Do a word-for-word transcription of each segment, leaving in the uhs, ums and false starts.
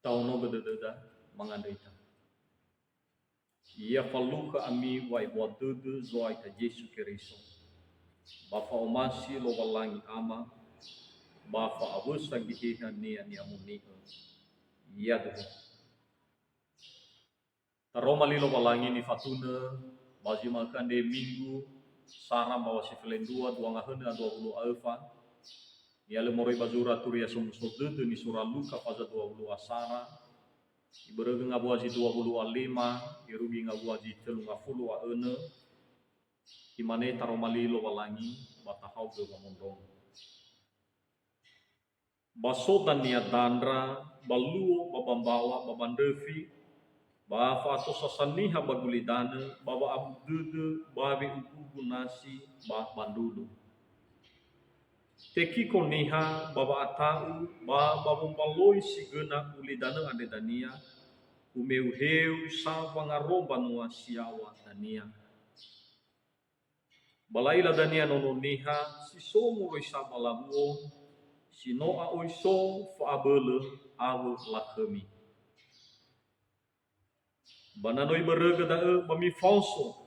Taonogö dödöda, mangandrö ita. Ya falukha ami wa'ebua dödö Zo'aya ita Yesu Keriso, ba fa'omasi Lowalangi Ama, ba fa'awösa Geheha-Nia ni'amoni'ö. Yaduhu. Taroma li Lowalangi nifatunö ba zi ma'ökhö andre Minggu sara mbaŵa si felendrua dua ngahönö a dua wulu a öfa. Ni'alö moroi ba zura Turia Somuso Dödö nisura Luka faza dua wulu a sara, ibörögö ngawua zi dua wulu a lima, irugi ngawua zi tölu ngafulu a önö. Imane taroma li Lowalangi ba tahaogö wamondrongo. Ba so dania dandra, ba luo, ba ba mbaŵa, ba ba ndröfi, ba fa'atosa sa niha ba gulidanö, ba wa'abu dödö, ba we'ugugu nasi, ba ba ndrulu. Tekiko niha, ba wa'ata'u, ba ba wombaloi si göna ulidanö andre dania, umeu heu sa wangaro mbanua si yaŵa dania. Ba la'ila dania Nono Niha si so moroi sa ba lawuo, si no a'oi so fa'abölö awö lakhömi. Ba na no ibörögö da'ö ba mifaoso,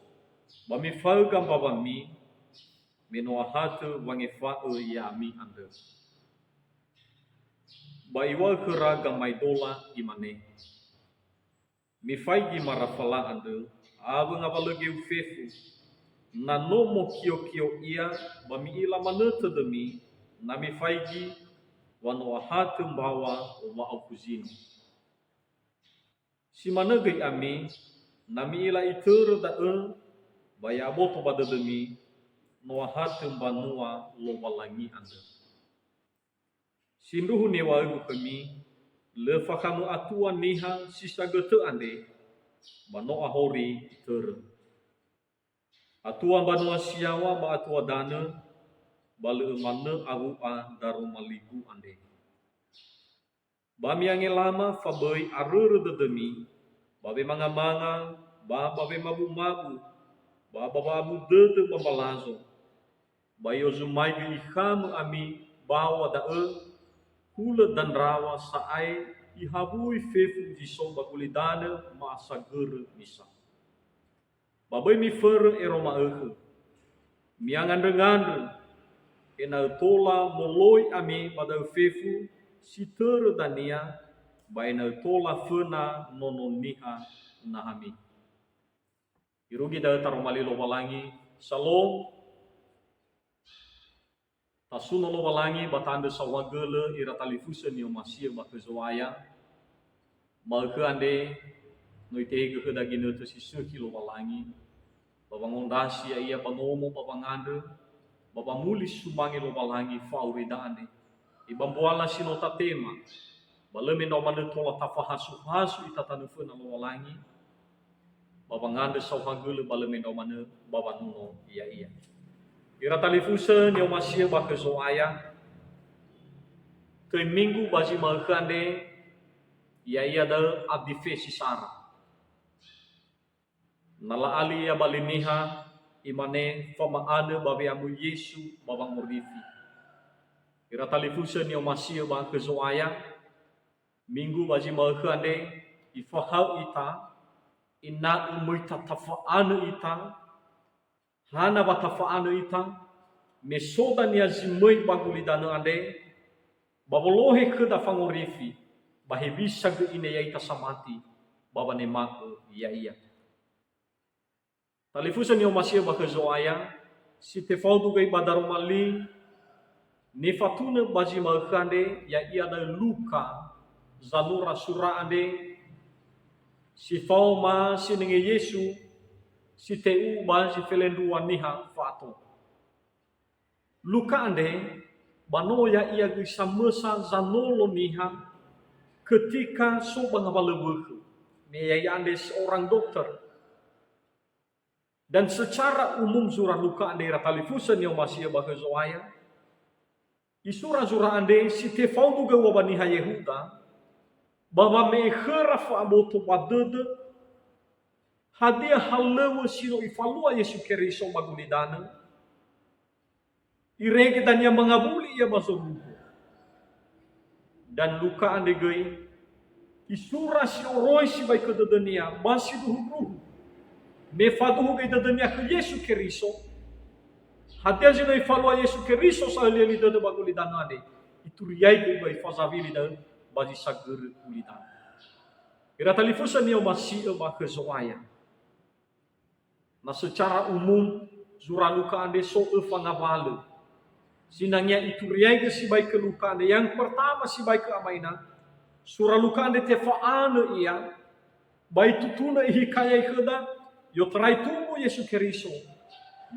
ba mifaöga mbawami, me no ahatö wangefa'ö ya'ami andrö. Ba iŵa'ö khöra gamaedola, imane, Mifaigi marafala andrö, awö ngawalö geu fefu. Na no mokiokio ia, ba mi'ila manö tödömi, na mifaigi wa no ahatö mbaŵa wa'aukhu zino. Si manö göi ami, na mi'ila itörö da'ö, ba ya'aboto ba dödömi, no ahatö mbanua Lowalangi andrö. Sindruhu niŵa'ögu khömi, lö fakhamö atua niha si sagötö andre, ba no ahori itörö. Atua mbanua si yaŵa ba atua danö, ba lö manö awu'a daroma ligu andre. Ba mi'angelama fa böi arörö dödömi, ba wemangamanga, ba ba wemabumabu, ba ba wa'abu dödö ba mbalazo. Ba i'ozumaigö ikhamö ami baŵa da'ö, hulö dandraw̃a sa'ae ihawui fefu zi so ba gulidanö ma'asagörö misa. Ba böi miförö ero ma'ökhö. Mi'angandröngandrö, ena'ö tola moloi ami ba da'ö fefu si törö dania, ba ena'ö tola föna Nono Niha nahami. Irugi da'ö taroma li Lowalangi. Salom. Tasuno Lowalangi ba ta'andrö saohagölö ira talifusö ni'omasi'ö ba khö Zo'aya. Ma'ökhö andre, no itehegö khöda ginötö si sökhi Lowalangi, ba wangondrasi ya'ia ba nomo ba wangandrö, ba wamuli sumange Lowalangi fa'aurida andre. Ibambuala si no tatema, ba lö mendrua manö tola tafahasu-hasu ita tanö föna Lowalangi, ba wangandrö saohagölö ba lö mendrua manö ba wanuno ya'ia. Ira talifusö ni'omasi'ö ba khö Zo'aya, töi Minggu ba zi ma'ökhö andre, ya'ia da'ö adife si sara. Na la'ali ia ba li niha, imane fama'anö ba we'amöi Yesu ba wangorifi. Ira talifusö ni'omasi'ö ba khö Zo'aya, Minggu ba zi ma'ökhö andre, ifahaö ita, ena'ö möi ta tafa'anö ita. Hana wa tafa'anö ita, me so dania zi möi ba gulidanö andre, ba wolohe khöda fangorifi, ba hewisa göi ine ya'ita samati, ba wanema'ö ya'ia. Talifusö ni'omasi'ö ba khö Zo'aya, si tefaudu göi ba daroma li nifatunö ba zi ma'ökhö andre, ya'ia da'ö Luka, zanura sura andre, si faoma sinenge Yesu, si te'u ba zi felendrua niha fa'ato. Luka andre, ba no ya'ia göi samösa zanolo niha, ketika so ba ngawalö wökhö, me ya'ia andre seorang dokter. Dan secara umum zura Luka andre ira talifusö ni'omasi'ö ba khö Zo'aya, isura zura andre si tefaudu göi ba niha Yehuda, ba wame'e khöra fa'aboto ba dödö, hadia halöŵö si no ifalua Yesu Keriso ba gulidanö, irege dania mangawuli ia ba zorugo. Dan Luka andre göi, Isura si oroi sibai khö dödönia ba sindruhundruhu. Me faduhu göi dödönia khö Yesu Keriso, hadia zi no ifalua Yesu Keriso sahöliali dödö ba gulidanö andre, ituriaigö ba ifazawili da'ö ba zi sagörö gulidanö. Ira talifusö ni'omasi'ö ba khö Zo'aya. Na secara umum, zura Luka andre so öfa ngawalö. Sinangea ituriaigö sibai khö Luka andre, yang pertama sibai khö ama ina, sura Luka andre tefa'anö ia, ba itutunö ihikayai khöda, i'otarai tumbu Yesu Keriso,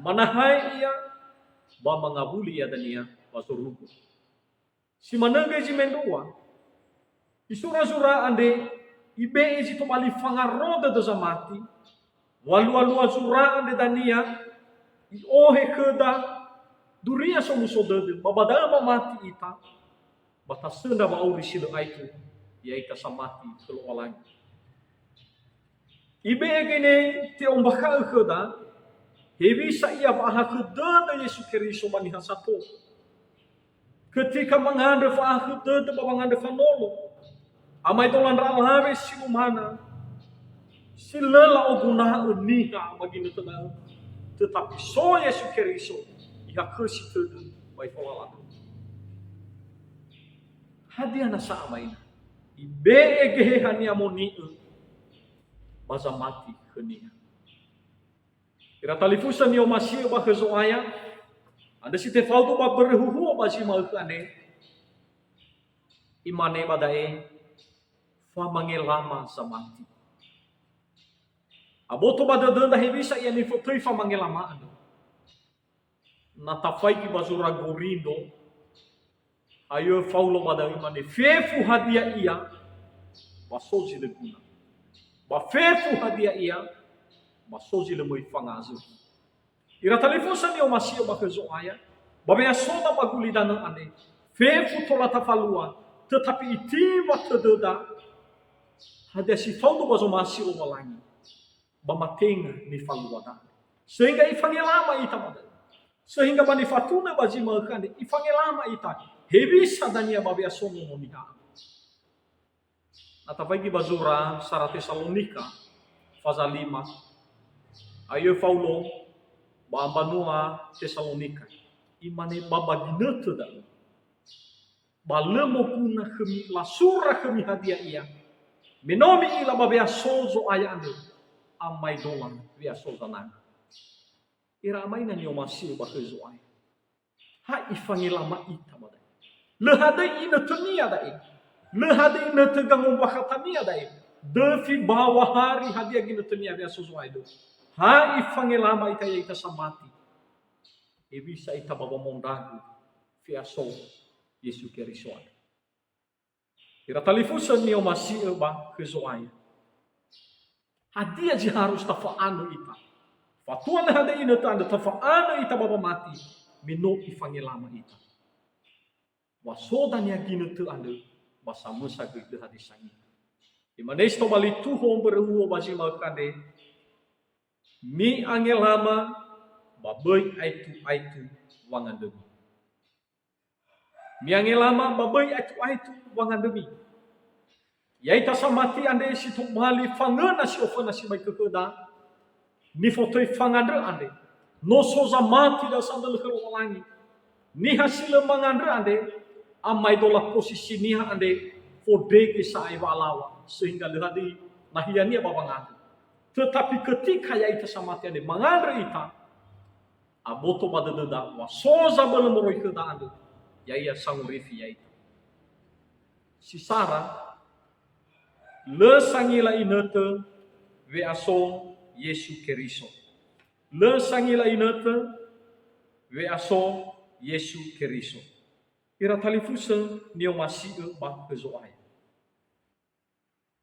manahai ia, ba mangawuli ia dania ba zorugo. Si manö göi zi mendrua. Isura zura andre, ibe'e zi tobali fangaro dödö zamati, walua-lua zura andre dania, i'ohe khöda duria somuso dödö, ba ba da'ö mamati ita, ba tasöndra wa'auri si lö aetu, ya'ita samati khö Lowalangi. Ibe'e göi ne te'ombakha'ö khöda, hewisa ia wa'ahakhö dödö Yesu Keriso ba niha sato. Ketika mangandrö fa'ahakhö dödö ba wangandrö fanolo, amaedola ndra alawe si lumana, si lö la'oguna'ö niha ba ginötö da'ö, tetapi so Yesu Keriso, ihakhösi tödö ba ifolala tödö. Hadia nasa ama ina? Ibe'e geheha ni'amoni'ö ba zamati khönia. Ira talifusö ni'omasi'ö ba khö Zo'aya, andrö si tefaudu ba mbörö huhuo ba zi ma'ökhö andre, imane ba da'e, "Famangelama zamati." Aboto ba dödöda hewisa ia nifotöi famangelama andrö. Na tafaigi ba zura Gorindro, hayo Faulo ba da'ö, imane, "Fefu hadia ia, ba so zi lö guna. Ba fefu hadia ia, ba so zi lö möi fangazö." Ira talifusö ni'omasi'ö ba khö Zo'aya, ba we'asoda ba gulidanö andre, fefu tola tafalua, tetapi itimba tödöda, hadia si faudu ba zomasi Lowalangi, ba matenga nifalua da'ö. Sehingga ifangelama ita ba da'ö. Sehingga ba nifatunö ba zi ma'ökhö andre, ifangelama ita. Hewisa dania ba we'aso Nono Niha. Na tafaigi ba zura sara Tesalonika, faza lima. Ayo Faulo ba mbanua Tesalonika. Imane, "Ba ba ginötö da'ö. Ba lö moguna khömi, lasura khömi hadia ia. Me no mi'ila ba we'aso Zo'aya andrö, amaedola we'aso zanami." Ira ama ina ni'omasi'ö ba khö Zo'aya. Ha ifangelama ita ba da'e. Lö hadöi inötönia da'e. Lö hadöi inötö gangombakhatania da'e. Döfi bawa hari hadia ginötönia we'aso Zo'aya dödö. Ha ifangelama ita, ya'ita samati. Hewisa ita ba wamondragö fe'aso Yesu Keriso andrö. Ira talifusö ni'omasi'ö ba khö Zo'aya. Hadia zi harus tafa'anö ita? Fatua lö hadöi inötö andrö tafa'anö ita ba wamati, me no ifangelama ita. Wa so dania ginötö andrö, ba samösa göi lö hadöi sangila. Imane si tobali tuho mbörö huhuo ba zi ma'ökhö andre, "Mi'angelama ba böi aetu-aetu wangandrömi." Mi'angelama ba böi aetu-aetu wangandrömi. Ya'ita samati andre si tobali fangöna si oföna sibai khöda, nifotöi fangandrö andre. No so zamati da'ö sandölö khö Lowalangi. Niha si lö mangandrö andre, amaedola posisi niha andre, fondrege sa'ae wa'alaŵa, sehingga lö hadöi nahiania ba wangandrö. Tetapi ketika ya'ita samati andre mangandrö ita, aboto ba dödöda wa so zabölö moroi khöda andrö, ya'ia sangorifi ya'ita. Si sara, lö sangila inötö we'aso Yesu Keriso. Lö sangila inötö we'aso Yesu Keriso. Ira talifusö ni'omasi'ö ba khö Zo'aya.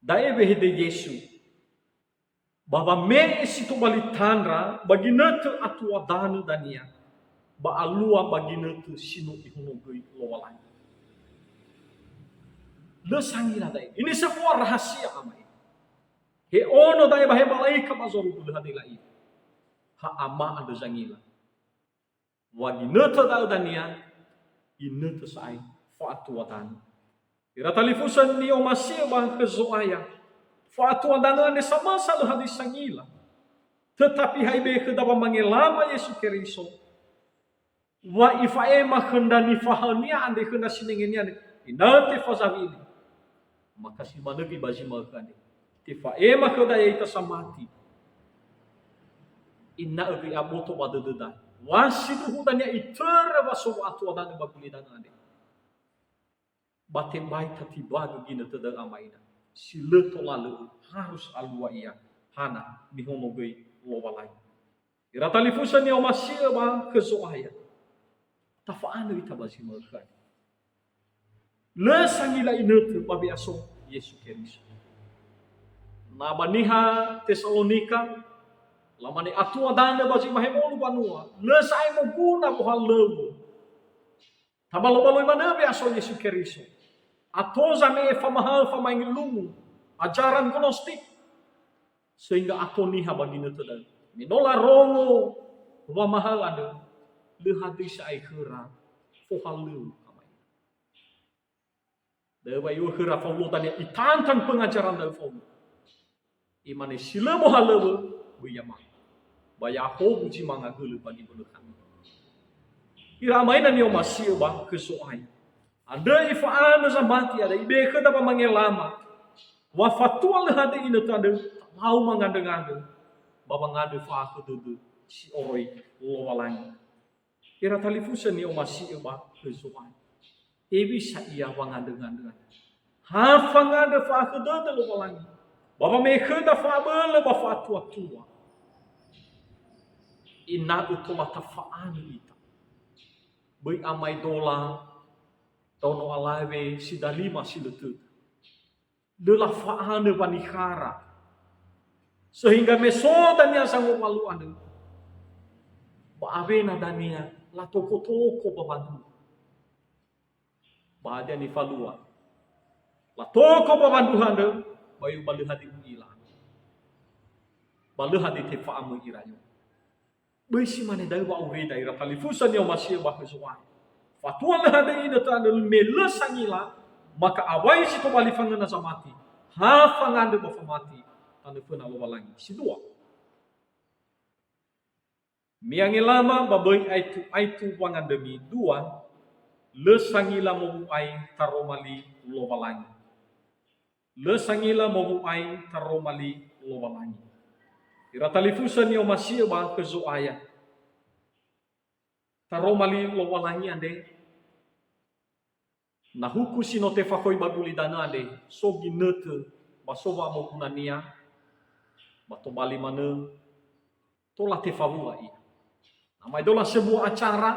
Da'e wehede Yesu, ba wame'e si tobali tandra ba ginötö atua danö dania, ba alua ba ginötö si no ihonogöi Lowalangi. Lö sangila da'e. Ini sebuah rahasia, ama e. He ono da'e ba he malaika ba zorugo, lö hadöi la'ila. Ha Ama andrö zangila. Wa ginötö da'ö dania, inötö sa'ae fa'atua danö. Ira talifusö ni'omasi'ö ba khö Zo'aya, fa'atua danö andre samasa lö hadia sangila. Tetapi ha ibe'e khöda wamangelama Yesu Keriso, wa ifa'ema khö ndra nifahaö-Nia andre, khö ndra sinenge-Nia andre, ena'ö tefazawili. Maka si manö göi ba zi ma'ökhö andre. Tefa'ema khöda ya'ita samati. Ena'ö göi aboto ba dödöda. Wa sindruhu dania itörö wa so wa'atua danö ba gulidanö andre. Ba tebai tatimbagö ginötö da'ö ama ina. Si lö tola lö'ö, harus alua ia. Hana, nihonogöi Lowalangi. Ira talifusö ni'omasi'ö ba khö Zo'aya. Tafa'anö ita ba zi ma'ökhö andre. Lö sangila inötö ba we'aso Yesu Keriso. Na ba niha Tesalonika, lamane atua danö ba zi mahemolu banua, lö sa'ae moguna wohalöŵö. Tabalobalo manö we'aso Yesu Keriso. Ato zame'e famahaö famaelungu, ajaran gnostik. Sehingga ato niha ba ginötö da'ö. Me no larongo wamahaö andrö, lö hadia sa'ae khöra fohalöŵö ama ina. Da'ö wa i'o'ö khöra Faulo dania, itantang pengajaran da'ö Faulo. Imane, si lö mohalöŵö, böi ya manga. Ba ya howu zi manga gölö ba ni'ölökhami. Ira ama ina ni'omasi'ö ba khö Zo'aya. Andrö ifa'anö zamati andre, ibe'e khöda wamangelama. Wa fatua lö hadia inötö andrö, tabau mangandröngandrö, ba wangandrö fa'akhö dödö si oroi Lowalangi. Ira talifusö ni'omasi'ö ba khö Zo'aya. Hewisa ia wangandröngandrö andre. Ha fangandrö fa'akhö dödö Lowalangi. Ba wame'e khöda fa'abölö ba fa'atuatua. Ena'ö tola tafa'anö ita. Böi amaedola ndraono alawe si dalima si lö tödö. Lö lafa'anö wanikhara. Sehingga me so dania sangowalu andrö, ba awena dania latokotoko ba wandruha. Ba hadia nifalua? Latoko ba wandruha andrö, ba yu ba lö hadia u'ila. Ba lö hadia tefa'amöi ira yu. Böi si mane da'ö wa'aurida ira talifusö ni'omasi'ö ba khö Zo'aya. Fatua lö hadia inötö andrö me lö sangila, maka awai zi tobali fangöna zamati, ha fangandrö ba famati, tanö föna Lowalangi. Si dua. Mi'angelama ba böi aitu-aitu wangandrömi. Dua, lö sangila mowu'ai taroma li Lowalangi. Lö sangila mowu'ai taroma li Lowalangi. Ira talifusö ni'omasi'ö ba khö Zo'aya. Taroma li Lowalangi andre, na huku si no tefakhoi ba gulidanö andre, so ginötö ba so wa'amogunania, ba tobali manö, tola tefawu'a ia. Na maedola sebua acara,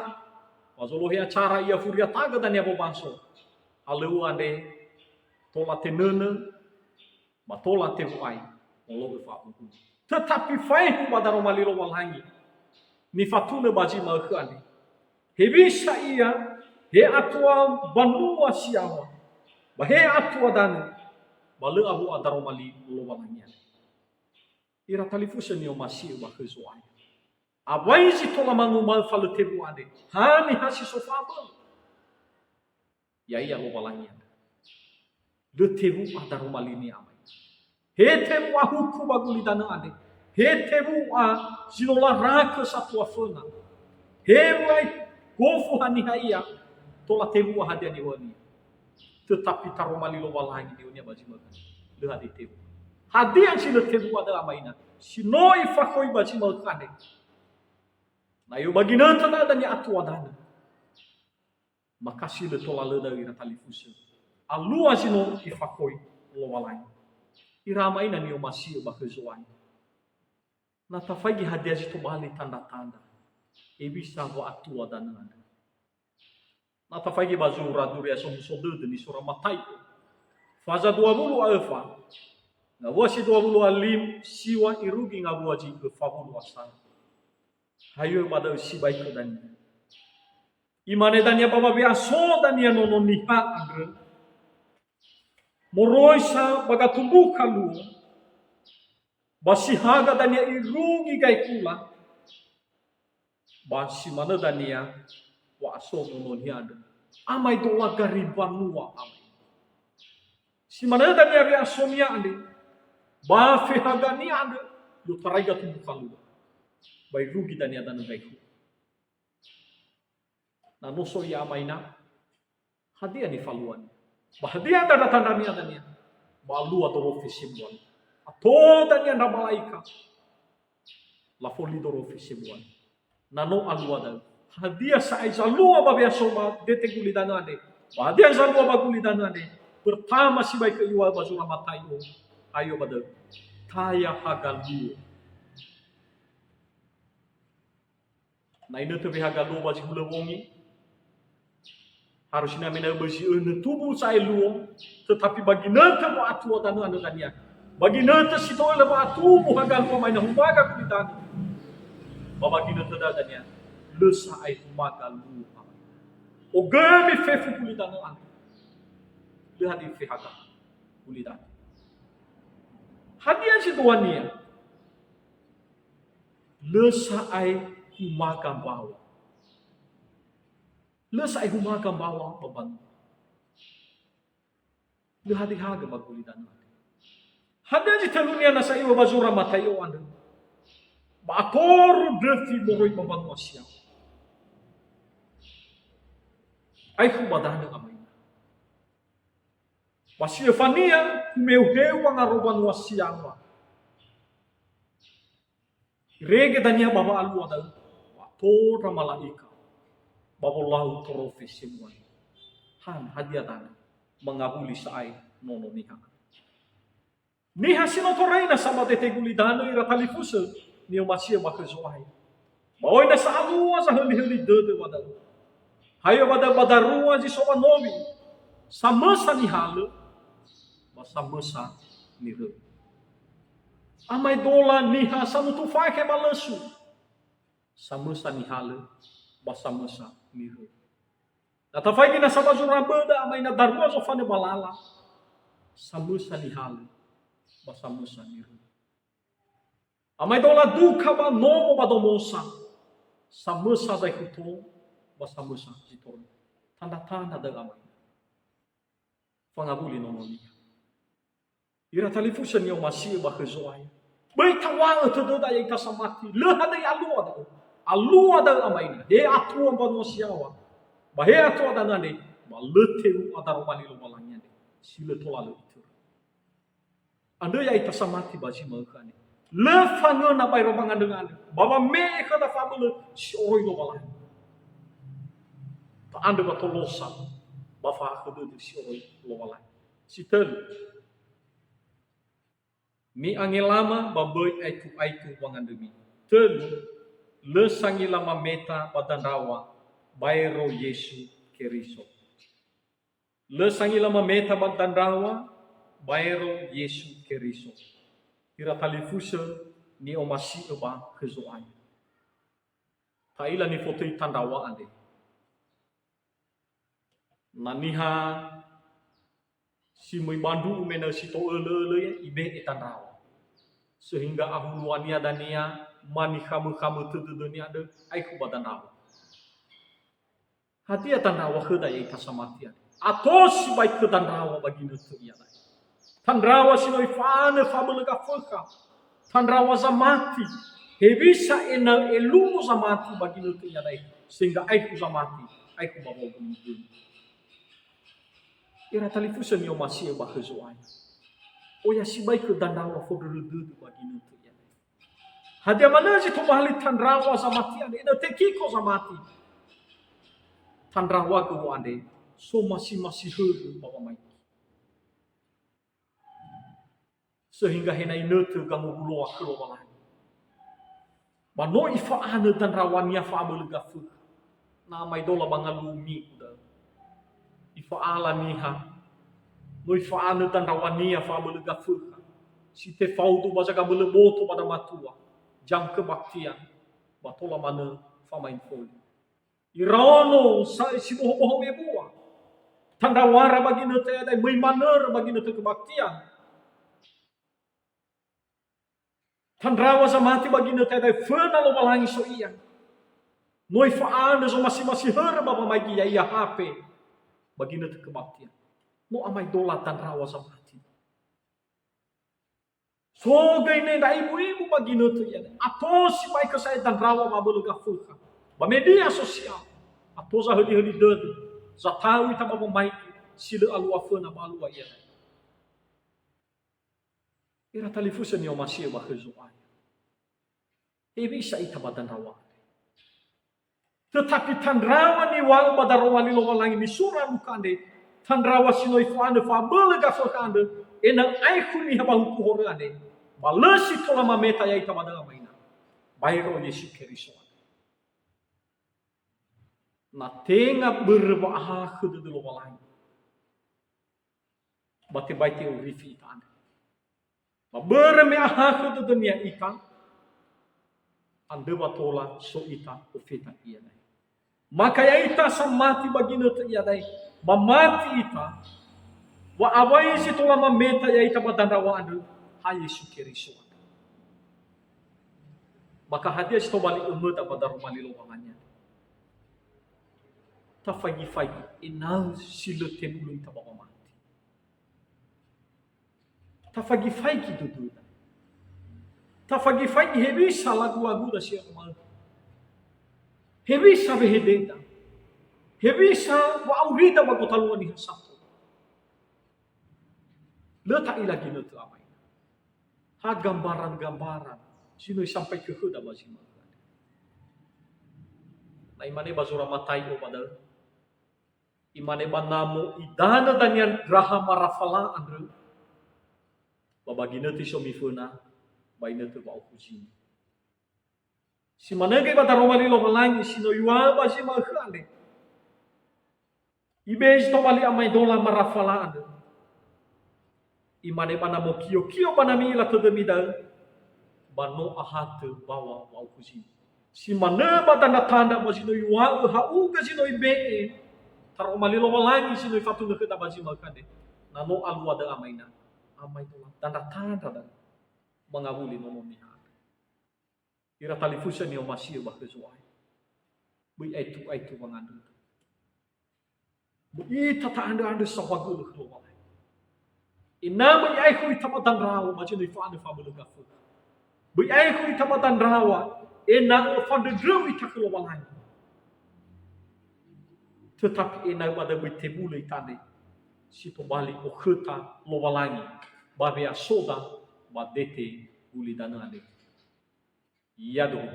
ba zolohe acara ia furia tagö dania bobaso. Halöŵö andre tola tenönö, ba tola tewu'ai, molo'ö fa'abu'u. Tetapi faehu ba daroma li Lowalangi, nifatunö ba zi ma'ökhö andre. Hewisa ia, he atua banua si yaŵa, ba he atua danö, ba lö awu'a daroma li Lowalangi andre. Ira talifusö ni'omasi'ö ba khö Zo'aya. Awai zi tola mangomaö fa lö tewu'a andre? Haniha si so fa'abölö? Ya'ia Lowalangi andre. Lö tewu'a daroma li-Nia ama ina. He tewu'a huku ba gulidanö andre. He tewu'a zi no larakö satua föna. He u'ai gofu haniha ia, tola tewu'a hadia niŵa'önia. Tetapi taroma li Lowalangi niŵa'önia ba zi ma'ökhö. Lö hadia tewu'a. Hadia zi lö tewu'a da'ö ama ina? Si no ifakhoi ba zi ma'ökhö andre. Na yu ba ginötö da'ö dania atua danö. Maka si lö tola lö da'ö ira talifusö. Alua zi no ifakhoi Lowalangi. Ira ama ina ni'omasi'ö ba khö Zo'aya. Na tafaigi hadia zi tobali tandra-tandra, hewisa wa'atua danö andrö. Na tafaigi ba zura Duria Somuso Dödö nisura Mataio, faza dua wulu a öfa, ngawua si dua wulu a lima, siŵa irugi ngawua zi öfa wulu a sara. Hayu'ö ba da'ö sibai khö dania. Imane dania ba wawe'aso dania Nono Niha andrö, moroi sa ba gatumbukha luo, ba si haga dania irugi gaekula, ba si manö dania wa'aso Nono Niha andrö. Amaedola gari mbanua ama ina. Si manö dania we'asonia andre, ba fehagania andrö, i'otarai gatumbu falua. Ba irugi dania danö gaikhu. Na no so ia ama ina, hadia nifaluania? Ba hadia ndra tandrania dania? Ba alua dorofi si mualu. Ato dania ndra malaika. Lafoli dorofi si mualu. Na no alua da'ö. Hadia sa'ae zalua ba we'aso ba dete gulidanö andre? Ba hadia zalua ba gulidanö andre? Pertama sibai khö iŵa'ö ba zura Matai'o, ayo ba da'ö. Taya haga luo. Na inötö wehaga luo ba zi hulö wongi, harusnya mena'ö böi zi önö tumbu sa'ae luo, tetapi ba ginötö wa'atua danö andrö dania. Ba ginötö si to'ö lö wa'atumbu haga luo amaina humaga gulidanö. Ba ba ginötö da'ö dania, lö sa'ae humaga luo amaina. Ogömi fefu gulidanö andrö. Lö hadia fehaga gulidanö. Hadia zi döania? Lö sa'ae humaga mbaŵa. Lö sa'ae humaga mbaŵa ba mbanua. Lö hadia haga ba gulidanö andre. Hadia zi tölunia na sa iŵa'ö ba zura Matai'o andrö? Ba atoru ndröfi moroi ba mbanua si yaŵa. Aekhu ba danö amaina. Ba si öfania, humeuheu wangarou banua si yaŵa. Irege dania ba wa'alua da'ö, ba ato ndra mala'ika, ba wolau torofi si mualu. Han, hadia danö? Mangawuli sa'ae Nono Niha. Niha si no toröi nasa ba dete gulidanö ira talifusö ni'omasi'ö ba khö Zo'aya. Ba oi nasa alua zahölihöli dödö ba da'ö. Hayo ba da'ö ba darua zi so ba nowi, samösa nihalö, ba samösa niröu. Amaedola niha samutu fakhe ba lösu, samösa nihalö, ba samösa niröu. Na tafaigi nasa ba zura bödö amaina darua zofanö ba lala, samösa nihalö, ba samösa niröu. Amaedola dukha ba nomo ba domosa, samösa zaekhu tou, ba samösa zi toröi. Tandra-tandra da'ö amaina. Fangawuli Nono Niha. Ira talifusö ni'omasi'ö ba khö Zo'aya. Böi taw̃a'ö tödöda ya'ita samati. Lö hadia alua da'ö. Alua da'ö amaina. He atua mbanua si yaŵa. Ba he atua danö andre. Ba lö tewu'a daroma li Lowalangi andre. Si lö tola lö itörö. Andrö ya'ita samati ba zi ma'ökhö andre. Lö fangöna baero wangandröna andre. Ba wame'e khöda fa'abölö si oroi Lowalangi. Ta'andrö ba tolosa. Ba fa'ahakhö dödö si oroi Lowalangi. Si tölu. Mi'angelama ba böi aitu-aitu wangandrömi. Tölu, lö sangila mameta ba dandraŵa baero Yesu Keriso. Lö sangila mameta ba dandraŵa baero Yesu Keriso. Ira talifusö ni'omasi'ö ba khö Zo'aya. Ta'ila nifotöi tandraŵa andre. Na niha si möi ba ndru'u mena'ö si to'ölö-ölö ia, ibe'e dandraŵa. Sehingga ahuluania dania, ma nikhamö-khamö tödödönia andrö, aekhu ba dandraŵa. Hadia tandraŵa khöda ya'ita samati andre? Ato sibai khö dandraŵa ba ginötö iada'e. Tandraŵa si no ifa'anö fa'abölö gafökha. Tandraŵa zamati. Hewisa ena'ö elungu zamati ba ginötö iada'e. Sehingga aekhu zamati, aekhu ba wa'ogömi-gömi. Ira talifusö ni'omasi'ö ba khö Zo'aya. Oya sibai khö dandraŵa fondrörö dödö ba ginötö iada'e. Hadia manö zi tobali tandraŵa zamati andre, ena'ö tekiko zamati. Tandraŵa göwö andre, somasi-masi hörö ba wamaigi. Sehingga he na inötö gangoruloa khö Lowalangi. Ba no ifa'anö dandraŵania fa'abölö gafökha. Na amaedola ba ngaluo mi'u da'ö. Ifa'ala niha. No ifa'anö dandraŵania fa'abölö gafökha. Si tefaudu ba zagabölö boto ba ndra matua. Jam kebaktian. Ba tola manö famain foli. Iraono sa'ae si boho-boho ebua. Tandraŵara ba ginötö iada'e, möi manörö ba ginötö kebaktian. Tandraŵa zamati ba ginötö iada'e föna Lowalangi so ia. No ifa'anö zomasi-masi hörö ba wamaigi ya'ia hape ba ginötö kebaktian. No amaedola tandraŵa zamati. So göi ne ndra ibu-ibu ba ginötö iada'e. Ato sibai khö sa'ae dandrawa ba abölö gafökha. Ba media sosial. Ato zahöli-höli dödö. Zata'u ita ba wamaigi si lö alua föna ba alua iada'e. Ira talifusö ni'omasi'ö ba khö Zo'aya. Hewisa ita ba dandrawa andre. Tetapi tandrawa niŵa'ö ba daroma li Lowalangi nisura Luka andre, tandrawa si no ifo'anö fa'abölö gafökha andrö, ena'ö aekhu niha ba huku horö andre, ba lö si tola mameta ya'ita ba da'ö ama ina. Baero Yesu Keriso andrö. Na tenga börö wa'ahakhö dödö Lowalangi, ba tebai te'orifi ita andre. Ba börö me ahakhö dödönia ita, andrö wa tola so ita ofeta iada'e. Maka ya'ita samati ba ginötö iada'e, mamati ita, wa awai zi tola mameta ya'ita ba dandrawa andrö, ha Yesu Keriso andrö. Maka hadia si tobali ömöda ba daroma li Lowalangi andrö? Tafaigi-faigi, ena'ö si lö tebulö ita ba wamati. Tafaigi-faigi dödöda. Tafaigi-faigi hewisa lagu-laguda si ma'ökhö. Hewisa wehededa. Hewisa wa'aurida ba gotalua niha sato. Lö ta'ila ginötö ama ina. Ha gambaran-gambaran si no isampai khöda ba zi ma'ökhö. Na imane ba zura Matai'o ba da'ö, imane ba na mo'idanö dania ndraha marafala andrö, ba ba ginötö so miföna, ba inötö wa'okhuzini. Si manö göi ba daroma li Lowalangi si no iŵa'ö ba zi ma'ökhö andre. Ibe'e zi tobali amaedola marafala andrö. Imane ba na mokio-kio ba na mi'ila tödömi da'ö, ba no ahatö bawa wa'okhuzini. Si manö ba dandra tandra ba zi no iŵa'ö ha'uga zi no ibe'e taroma li Lowalangi si no ifatunö khöda ba zi ma'ökhö andre. Na no alua da'ö ama ina, amaedola dandra tandra da'ö mangawuli Nono Niha andrö. Ira talifusö ni'omasi'ö ba khö Zo'aya. Böi aetu-aetu wangandröda. Böi ita ta'andrö-andrö saohagölö khö Lowalangi. Ena'ö böi aekhu ita ba dandrao ba zi no ifo'anö fa'abölö gafökha. Böi aekhu ita ba dandrao ena'ö fandröndröu ita khö Lowalangi. Tetapi ena'ö ba da'ö böi tebulö ita andre si tobali okhöta Lowalangi ba we'asoda ba dete gulidanö andre. Ya'adohu.